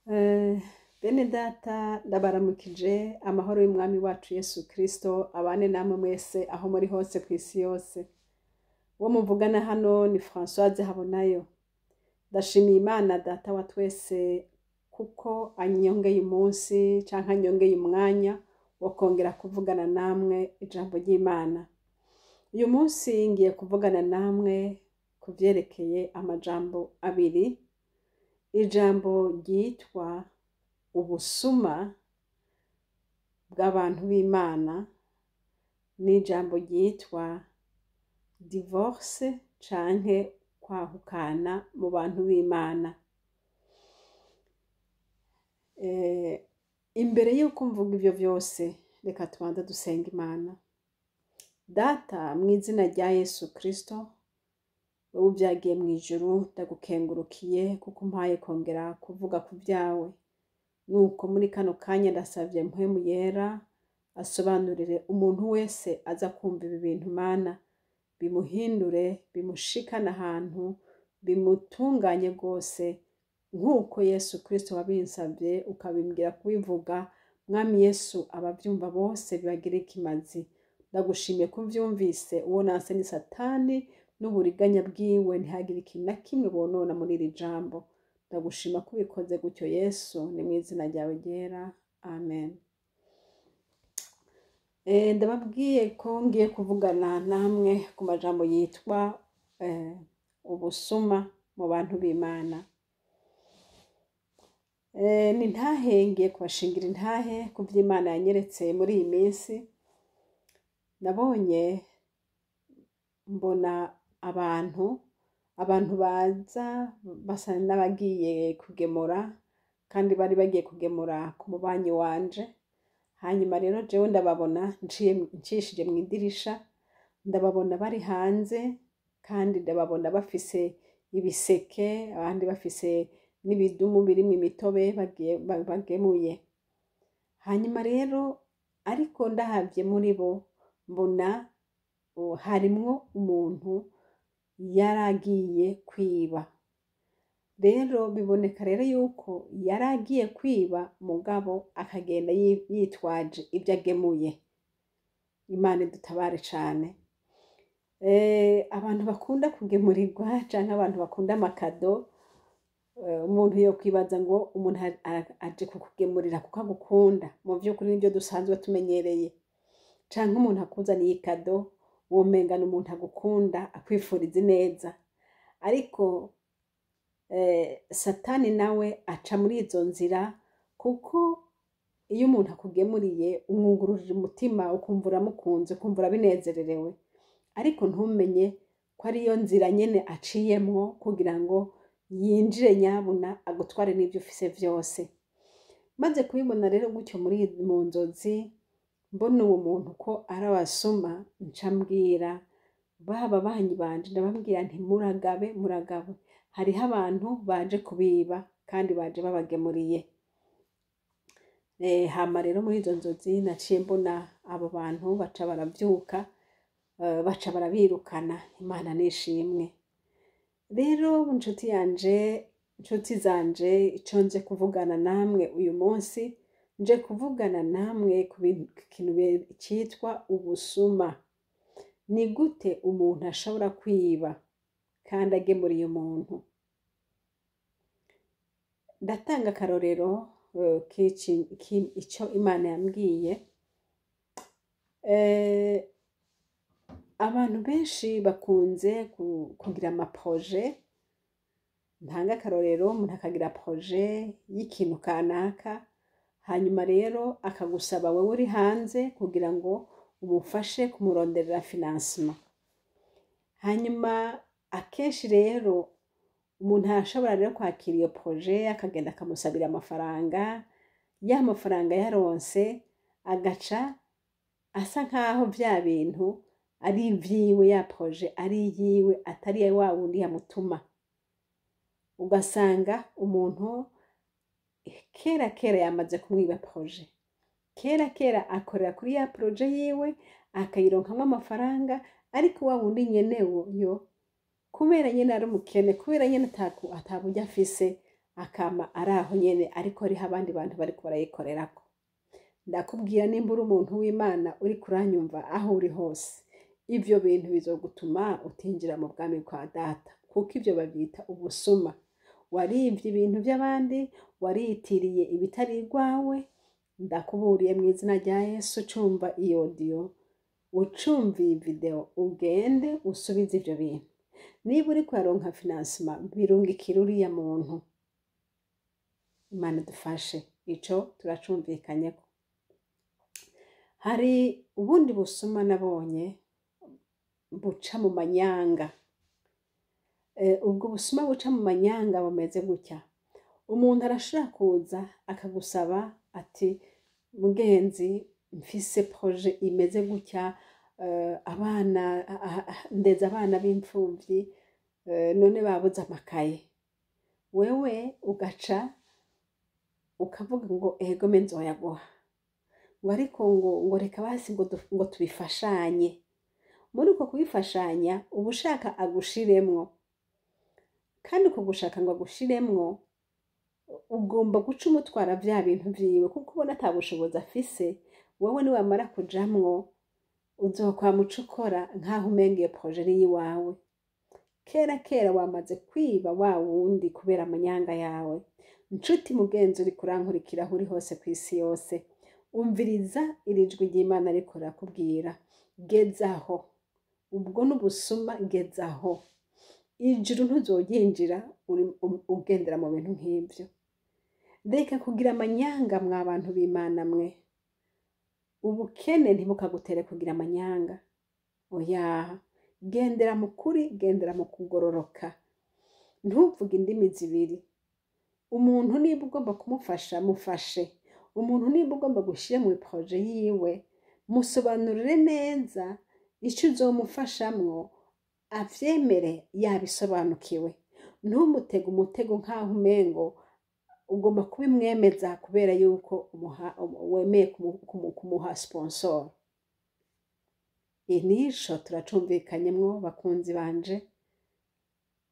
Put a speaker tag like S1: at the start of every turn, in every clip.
S1: Bene data, ndabaramukije amahoro y'Umwami wacu Yesu Kristo abane namwe mwese aho muri hose kw'isi yose. Uwo muvugana hano ni Françoise Habonayo. Ndashimiye Imana Data wa twese kuko anyongeye umunsi canke anyongeye umwanya wo kongera kuvugana namwe ijambo ry'Imana. Uyu munsi ngiye kuvugana namwe ku vyerekeye amajambo abiri: ijambo ryitwa ubusuma bw'abantu b'Imana n'ijambo ryitwa divorce canke kwahukana mu bantu b'Imana. Imbere yuko mvuga ivyo vyose, reka tubanze dusenga Imana. Data, mw'izina rya Yesu Kristo, wewe uvyagiye mw'ijuru, ndagukengurukiye kuko umpaye kongera kuvuga ku vyawe. Nuko muri kano kanya ndasavye Mpwemu Yera asobanurire umuntu wese aza kumva ibi bintu. Mana, bimuhindure, bimushikane ahantu, bimutunganye rwose, nk'uko Yesu Kristo wabinsavye ukabimbwira kubivuga. Mwami Yesu, abavyumva bose bibagire ikimazi. Ndagushimiye ko uvyumvise. Uwo nanse ni Satani n'uburiganya bwiwe, ntihagire ikintu na kimwe bonona muri iri jambo. Ndagushima ko ubikoze gutyo, Yesu, ni mw'izina ryawe ryera, amen. Ndababwiye ko ngiye kuvugana namwe ku majambo yitwa ubusuma mu bantu b'Imana. Ni ntahe ngiye kubashingira intahe ku vy'Imana yanyeretse muri iyi minsi. Nabonye, mbona abantu baza basa n'abagiye kugemura, kandi bari bagiye kugemura ku mubanyi wanje. Hanyuma rero jewe ndababona ncishije mw'idirisha, ndababona bari hanze, kandi ndababona bafise ibiseke, abandi bafise n'ibidumu birimwo imitobe bagiye bagemuye. Hanyuma rero ariko ndahavye muri bo, mbona harimwo umuntu yaragiye kwiba. Rero biboneka rero yuko yaragiye kwiba, mugabo akagenda yitwaje ivyo agemuye. Imana idutabare cane. Abantu bakunda kugemurirwa canke abantu bakunda amakado, umuntu yokwibaza ngo umuntu aje kukugemurira kuko agukunda. Mu vy'ukuri nivyo dusanzwe tumenyereye. Canke umuntu akuzaniye ikado, womenga ni umuntu agukunda, akwifuriza ineza. Ariko Satani nawe aca muri izo nzira, kuko iyo umuntu akugemuriye umwugururira umutima, ukumva uramukunze, ukumva urabinezererewe, ariko ntumenye ko ariyo nzira nyene aciyemwo kugira ngo yinjire nyabuna agutware n'ivyo ufise vyose. Maze kubibona rero gutyo muri mu nzozi, mbona uwo muntu ko ari abasuma, nca mbwira ba babanyi banje, ndababwira nti: "Muragabe, muragabe, hariho abantu baje kubiba kandi baje babagemuriye." Hama rero muri izo nzozi naciye mbona abo bantu baca baravyuka, baca barabirukana. Imana nishimwe. Rero nshuti yanje, nshuti zanje, ico nje kuvugana namwe uyu munsi, nje kuvugana namwe ku kintu citwa ubusuma. Ni gute umuntu ashobora kwiba kandi agemuriye umuntu? Ndatanga akarorero ico Imana yambwiye. Abantu benshi bakunze kugira amaproje. Ntanga akarorero: umuntu akagira projet y'ikintu kanaka, hanyuma rero akagusaba wewe uri hanze kugira ngo umufashe kumuronderera financement. Hanyuma akenshi rero umuntu arashobora rero kwakira iyo projet, akagenda akamusabira amafaranga. Ya mafaranga yaronse, agaca asa nkaho vya bintu ari ivyiwe, ya projet ari iyiwe, atari iya wa wundi yamutuma. Ugasanga umuntu kera kera yamaze kumwiba projet, kera kera akorera kuri ya projet yiwe, akayironkamwo amafaranga, ariko wa wundi nyenewo yo, kubera nyene ari umukene, kubera nyene ata buryo afise, Akama ari aho nyene, ariko hariho abandi bantu bariko barayikorerako. Ndakubwira, nimba uri umuntu w'Imana uri kuranyumva aho uri hose, ivyo bintu bizogutuma utinjira mu bwami bwa Data, kuko ivyo bavyita ubusuma. Warivye ibintu vy'abandi, wariyitiriye ibitari igwawe. Ndakuburiye mu izina rya Yesu, cumva iyo audio, ucumva iyi video, ugende usubize ivyo bintu. Niba uriko uraronka financement, birungikira uriya muntu. Imana idufashe, ico turacumvikanyeko. Hari ubundi busuma nabonye buca mu manyanga. Ubwo busuma buca mu manyanga bumeze gutya: umuntu arashobora kuza akagusaba ati: "Mugenzi, mfise projet imeze gutya, abana ndeze abana b'imfuvyi, none babuze amakaye." Wewe ugaca ukavuga ngo: "Egome, nzoyaguha," ngo ariko ngo reka basi ngo tubifashanye. Muri uko kubifashanya, uba ushaka agushiremwo, kandi uko gushaka ngo agushiremwo, ugomba guca umutwara vya bintu vyiwe, kuko ubona ata bushobozi afise. Wowe niwamara kujamwo, uzokwama uca ukora nk'aho umenga iyo projet ari iyiwawe. Kera kera wamaze kwiba wa wundi kubera amanyanga yawe. Nshuti mugenzi uri kurankurikira aho uri hose ku isi yose, umviriza iri jwi ry'Imana ariko rirakubwira: gezaho, ubwo n'ubusuma, gezaho. Ijuru ntuzoryinjira ugendera mu bintu nk'ibyo. Reka kugira amanyanga, mwa bantu b'Imana mwe. Ubukene ntibukagutere kugira amanyanga, oya. Gendera mu kuri, gendera mu kugororoka, ntuvuge indimi zibiri. Umuntu niba ugomba kumufasha, mufashe. Umuntu niba ugomba gushyira mu projet yiwe, musobanurire neza icyo uzomufashamwo, avyemere yabisobanukiwe. Ntumutege umutego nk'aho umengo ugomba kubimwemeza kubera yuko wemeye kumuha sponsor. Inisho turacumvikanyemwo, bakunzi banje.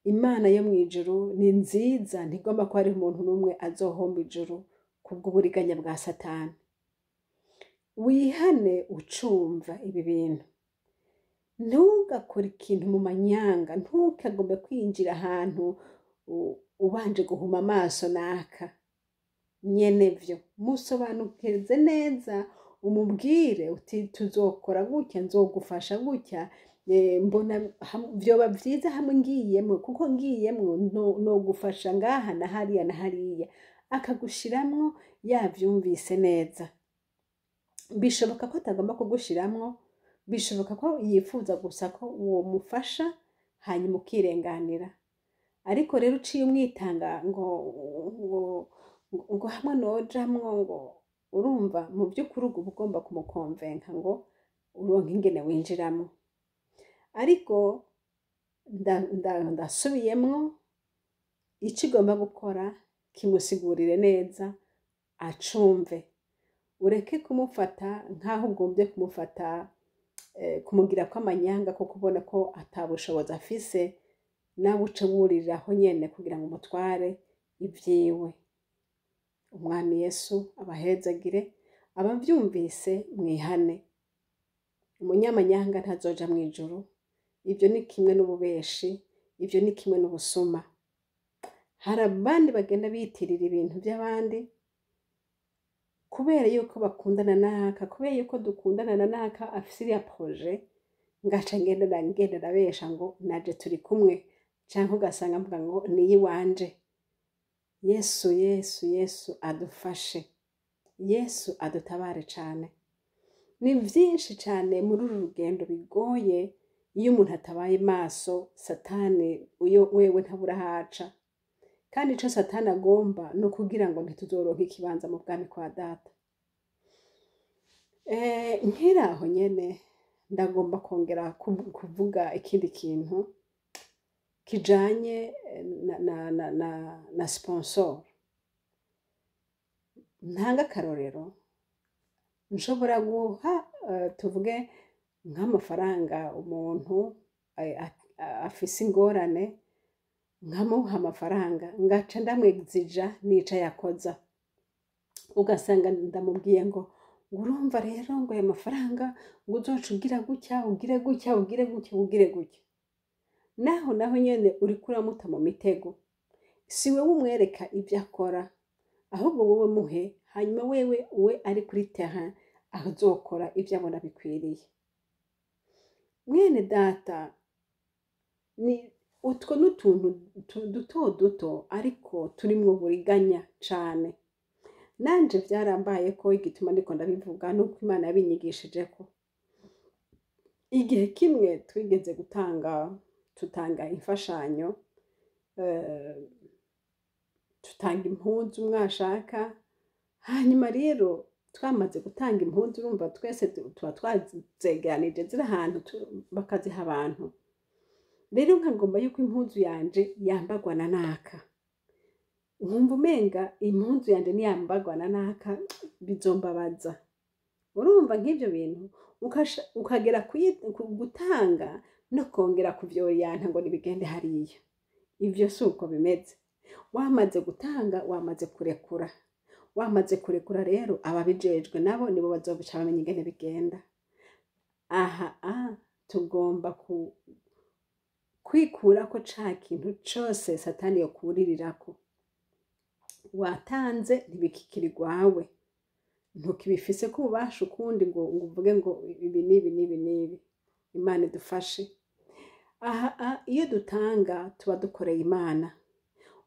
S1: Imana yo mu ijuru ni nziza, ntigomba ko hari umuntu n'umwe azohomba ijuru kubw'uburiganya bwa Satani. Wihane ucumva ibi bintu, ntugakore ikintu mu manyanga, ntukagombe kwinjira ahantu ubanje guhuma amaso naka nyene vyo. Musobanukirize neza, umubwire uti: "Tuzokora gutya, nzogufasha gutya, mbona vyoba vyiza hamwe ngiyemwo, kuko ngiyemwo nogufasha ngaha na hariya na hariya." Akagushiramwo yavyumvise neza. Bishoboka ko atagomba kugushiramwo, bishoboka ko yifuza gusa ko uwo mufasha, hanyuma ukirenganira. Ariko rero uciye umwitanga ngo hamwe nojamwo, ngo urumva, mu by'ukuri uba ugomba kumukonvenka ngo uronke ingene winjiramo. Ariko ndasubiyemwo, icyo ugomba gukora kimusigurire neza acumve. Ureke kumufata nk'aho ugombye kumufata, kumugira ko amanyanga, kuko ubona ko atabushobozi afise, nawe uce wuririraho nyene kugira ngo umutware ibyiwe. Umwami Yesu abahezagire. Abavyumvise, mwihane. Umunyamanyanga ntazoja mu ijuru. Ibyo ni kimwe n'ububeshi, ibyo ni kimwe n'ubusuma. Hari abandi bagenda bitirira ibintu by'abandi kubera yuko bakundana naka, kubera yuko dukundana na naka afise iriya projet, ngaca ngenda ndabesha ngo naje turi kumwe, canke ugasanga mvuga ngo niyi iwanje. Yesu, Yesu, Yesu adufashe, Yesu adutabare cane. Ni vyinshi cane muri uru rugendo bigoye. Iyo umuntu atabaye maso, Satani uyo wewe ntabura haca. Kandi ico Satani agomba ni ukugira ngo ntituzoronke ikibanza mu bwami kwa Data. Nkiri aho nyene, ndagomba kongera kuvuga ikindi kintu kijanye na sponsor. Ntanga akarorero: nshobora guha, tuvuge nk'amafaranga umuntu afise ingorane. Nkamuha amafaranga, ngaca ndamwegzija nica yakoza. Ugasanga ndamubwiye ngo urumva rero ngo aya mafaranga ngo uzoca ugira gutya, ugire gutya, ugire gutya, ugire gutya. Naho nyene uriko uramuta mu mitego. Si wewe umwereka ibyo akora, ahubwo wowe muhe, hanyuma wewe we ari kuri terrain azokora ibyo abona bikwiriye. Mwene data, ni utwo n'utuntu duto duto ariko turimwo uburiganya cane. Nanje vyarambaye ko igituma ndiko ndabivuga nuko Imana yabinyigishije ko. Igihe kimwe twigeze tutanga imfashanyo, tutanga impuzu mwashaka. Hanyuma rero twamaze gutanga impuzu, urumva twese tuba twazegeranije ziri ahantu bakaziha abantu. Rero nkagomba yuko impuzu yanje yambagwa na naka, nkumva umenga impuzu yanje niyambagwa na naka bizombabaza. Urumva nk'ivyo bintu ukagera gutanga no kongera kuvyoriyanta ngo nibigende hariya. Ivyo si uko bimeze. Wamaze gutanga, wamaze kurekura. Wamaze kurekura rero ababijejwe nabo nibo bazobica bamenya ingene bigenda. Aha tugomba kwikurako ca kintu cose Satani yokuririrako. Watanze ntibikikiri gwawe, ntukibifise ko ububasha ukundi ngo uvuge ngo ibi n'ibi n'ibi n'ibi. Imana idufashe. Aha iyo dutanga tuba dukoreye Imana.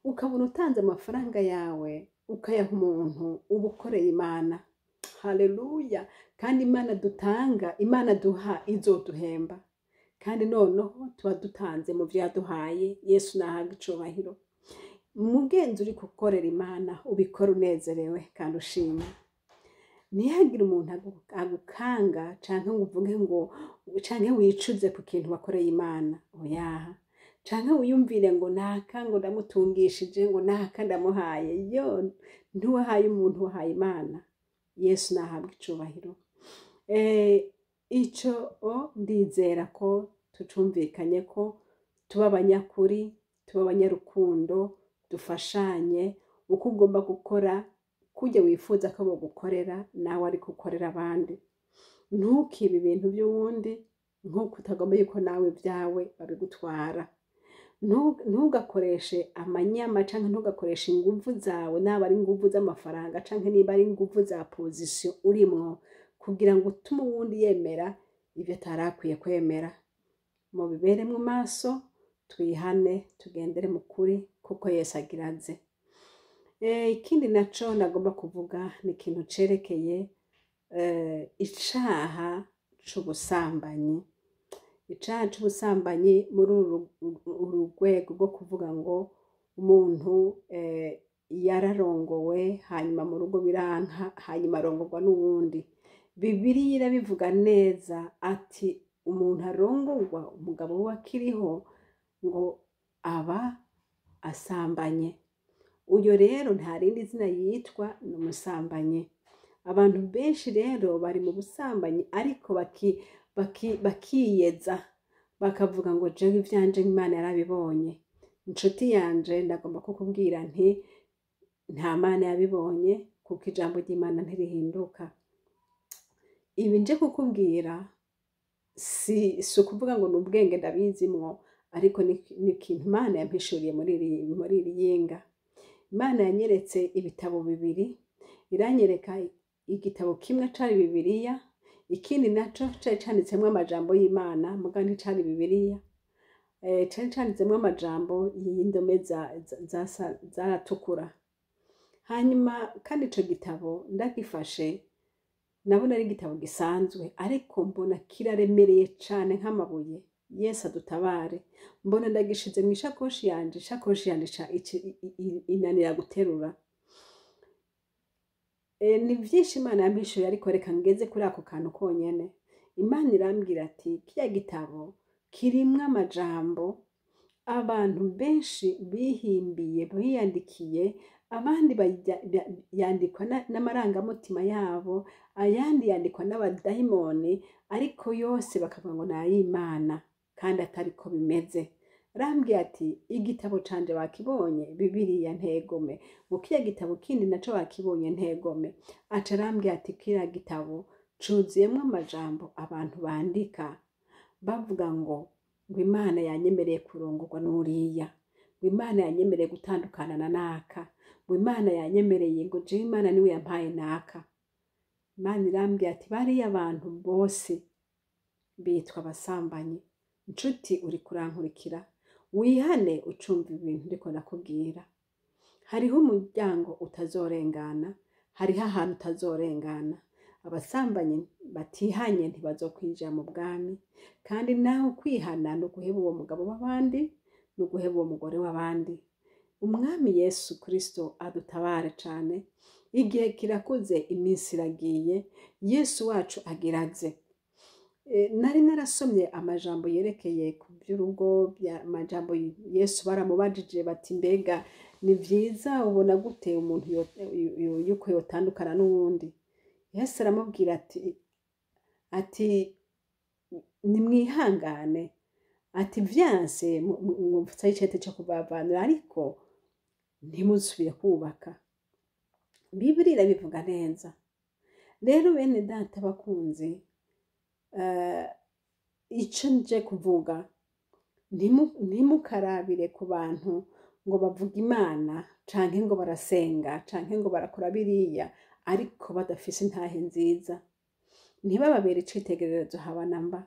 S1: Ukabona utanze amafaranga yawe ukayaha umuntu, uba ukoreye Imana. Haleluya! Kandi Imana dutanga, Imana duha izoduhemba. Kandi noneho tuba dutanze mu vyo yaduhaye. Yesu nahabwe icubahiro. Mugenzi uri gukorera Imana, ubikora unezerewe kandi ushima. Ntihagire umuntu agukanga canke ngo uvuge ngo canke wicuze ku kintu wakoreye Imana. Oyaha. Canke wiyumvire ngo naka ngo ndamutungishije, ngo naka ndamuhaye. Yo, ntiwahaye umuntu, wahaye Imana. Yesu nahabwe icubahiro. Ico ndizera ko tucumvikanye ko tuba abanyakuri, tuba abanyarukundo, dufashanye. Uko ugomba gukora kujya wifuza ko bogukorera, nawe ariko ukorera abandi. Ntukibe ibintu by'uwundi nk'uko utagomba yuko nawe ibyawe babigutwara. Ntugakoreshe amanyama canke ntugakoreshe inguvu zawe, naba ari inguvu z'amafaranga canke niba ari inguvu za position urimwo, kugira ngo utume uwundi yemera ibyo atarakwiye kwemera. Mubibere mu maso, twihane, tugendere mu kuri, kuko Yesu agira aze. Ikindi naco nagomba kuvuga ni ikintu cerekeye icaha c'ubusambanyi. Icaha c'ubusambanyi muri uru rwego rwo kuvuga ngo umuntu yararongowe, hanyuma mu rugo biranka, hanyuma arongorwa n'uwundi. Bibiliya irabivuga neza ati umuntu arongorwa umugabo we akiriho ngo aba asambanye. Uyo rero nta rindi zina yitwa, ni umusambanyi. Abantu benshi rero bari mu busambanyi, ariko bakiyeza bakavuga ngo jewe ivyanje Imana yarabibonye. Inshuti yanje, ndagomba kukubwira nti nta Mana yabibonye, kuko ijambo ry'Imana ntirihinduka. Ibi nje kukubwira si ukuvuga ngo ni ubwenge ndabizimwo, ariko ni ikintu Imana yampishuriye muri iri yinga. Imana yanyeretse ibitabo bibiri, iranyereka igitabo kimwe cari Bibiliya, ikindi naco cari canditsemwo amajambo y'Imana, muga nticari Bibiliya. Cari canditsemwo amajambo y'indome zaratukura. Hanyuma kandi ico gitabo ndagifashe, nabona ari igitabo gisanzwe, ariko mbona kiraremereye cane nk'amabuye. Yesu adutabare. Mbona ndagishize mu ishakoshi yanje, ishakoshi yanje inanira guterura. Ni vyinshi Imana yampishuye, ariko reka ngeze kuri ako kantu konyene. Imana irambwira ati kiriya gitabo kirimwo amajambo abantu benshi bihimbiye, biyandikiye, abandi yandikwa n'amarangamutima yabo, ayandi yandikwa n'abadayimoni, ariko yose bakavuga ngo ni ay'Imana, kandi atari ko bimeze. Arambwiye ati igitabo canje bakibonye, Bibiliya, ntegome. Ngo kiriya gitabo kindi naco bakibonye, ntegome. Aca arambwiye ati kiriya gitabo cuzuyemwo amajambo abantu bandika bavuga ngo Imana yanyemereye kurongorwa n'uriya, ngo Imana yanyemereye gutandukana na naka, ngo Imana yanyemereye, ngo jewe Imana niwe yampaye naka. Imana irambwiye ati bariya abantu bose bitwa abasambanyi. Nshuti uri kurankurikira, wihane ucumva ibintu ndiko ndakubwira. Hariho umuryango utazorengana, hariho ahantu utazorengana. Abasambanyi batihanye ntibazokwinjira mu bwami. Kandi naho kwihana ni uguheba uwo mugabo w'abandi, ni uguheba uwo mugore w'abandi. Umwami Yesu Kristo adutabare cane. Igihe kirakuze, iminsi iragiye, Yesu wacu agiraze. Nari narasomye amajambo yerekeye ku by'urugo, amajambo Yesu baramubajije bati mbega ni vyiza, ubona gute umuntu yuko yotandukana n'uwundi? Yesu aramubwira ati nimwihangane, ati vyanse mupfutsaho icete co kuvavanura, ariko ntimusubire kubaka. Bibiliya irabivuga neza. Rero bene data bakunzi, ico nje kuvuga, ntimukarabire ku bantu ngo bavuga Imana canke ngo barasenga canke ngo barakora biriya, ariko badafise intahe nziza. Ntibababere icitegererezo haba namba.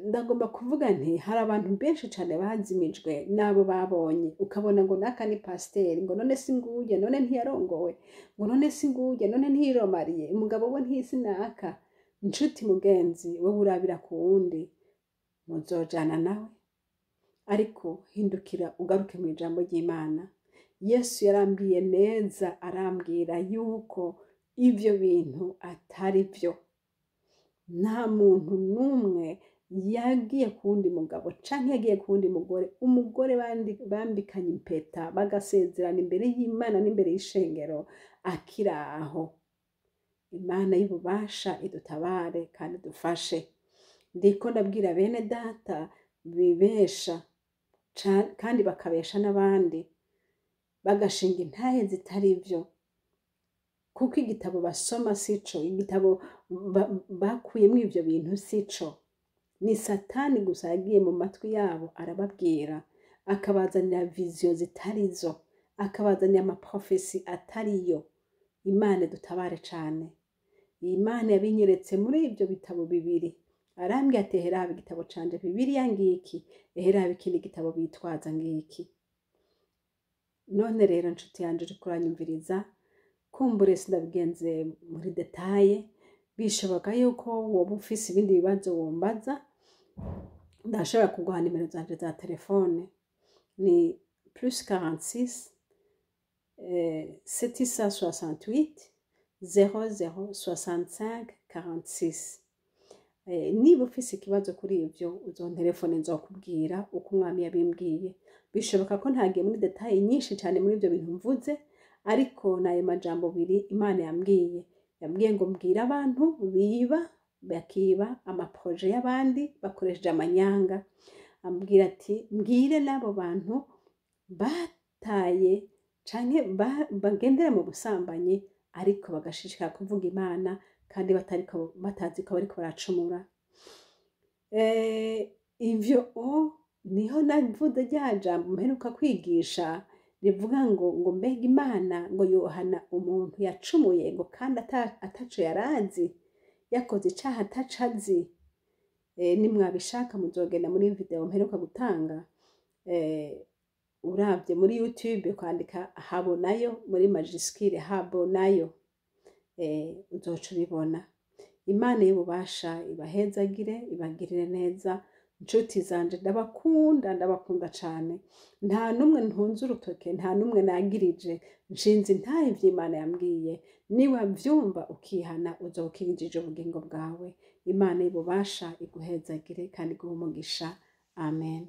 S1: Ndagomba kuvuga nti hari abantu benshi cane bazimijwe n'abo babonye, ukabona ngo naka ni pasiteri, ngo none si nguye, none ntiyarongowe, ngo none si nguye, none ntiyiromariye, umugabo we ntisi naka. Nshuti mugenzi, wewe urabira ku wundi, muzojana nawe. Ariko hindukira ugaruke mu ijambo ry'Imana. Yesu yarambwiye neza, arambwira yuko ivyo bintu atari vyo. Nta muntu n'umwe yagiye ku wundi mugabo canke yagiye ku wundi mugore, umugore bambikanye impeta bagasezerana imbere y'Imana n'imbere y'ishengero akiri aho. Imana y'ububasha idutabare kandi idufashe. Ndiko ndabwira bene data bibesha kandi bakabesha n'abandi, bagashinga intahe zitari vyo, kuko igitabo basoma sico, igitabo bakuyemwo ivyo bintu sico. Ni Satani gusa yagiye mu matwi yabo arababwira, akabazanira viziyo zitarizo, akabazanira amaprofesi atariyo. Imana idutabare cane. Imana yabinyeretse muri ivyo bitabo bibiri. Arambwira ati eheraba igitabo canje Bibiliya ngiki, eheraba ikindi gitabo bitwaza ngiki. None rero nshuti yanje uriko uranyumviriza, kumbure sindabigenze muri détails, bishoboka yuko woba ufise ibindi bibazo wombaza, ndashobora kuguha nimero zanje za telefone. Ni +46 768 00 65 46. Niba ufise ikibazo kuri ivyo, uzontelefone, nzokubwira uko umwami yabimbwiye. Bishoboka ko ntagiye muri détails nyinshi cane muri ivyo bintu mvuze, ariko nayo majambo abiri Imana yambwiye. Yambwiye ngo mbwire abantu biba, bakiba amaprojets y'abandi bakoresheje amanyanga. Ambwira ati mbwire n'abo bantu bataye canke bagendera mu busambanyi, ariko bagashishikara kuvuga Imana kandi batariko batazi ko bariko baracumura. Ivyo niho navuze rya jambo mperuka kwigisha rivuga ngo mbega Imana ngo yohana umuntu yacumuye, ngo kandi ataco yarazi, yakoze icaha ataco azi. Nimwabishaka muzogenda muri video mperuka gutanga, uravye muri YouTube kwandika Habonayo muri majuscule, Habonayo, uzoca ubibona. Imana y'ububasha ibahezagire, ibagirire neza. Nshuti zanje, ndabakunda, ndabakunda cane. Nta n'umwe ntunze urutoke, nta n'umwe nagirije, nshinze intahe ivy'Imana yambwiye. Niba vyumva ukihana, uzoba ukinjije ubugingo bwawe. Imana y'ububasha iguhezagire kandi iguhe umugisha. Amen.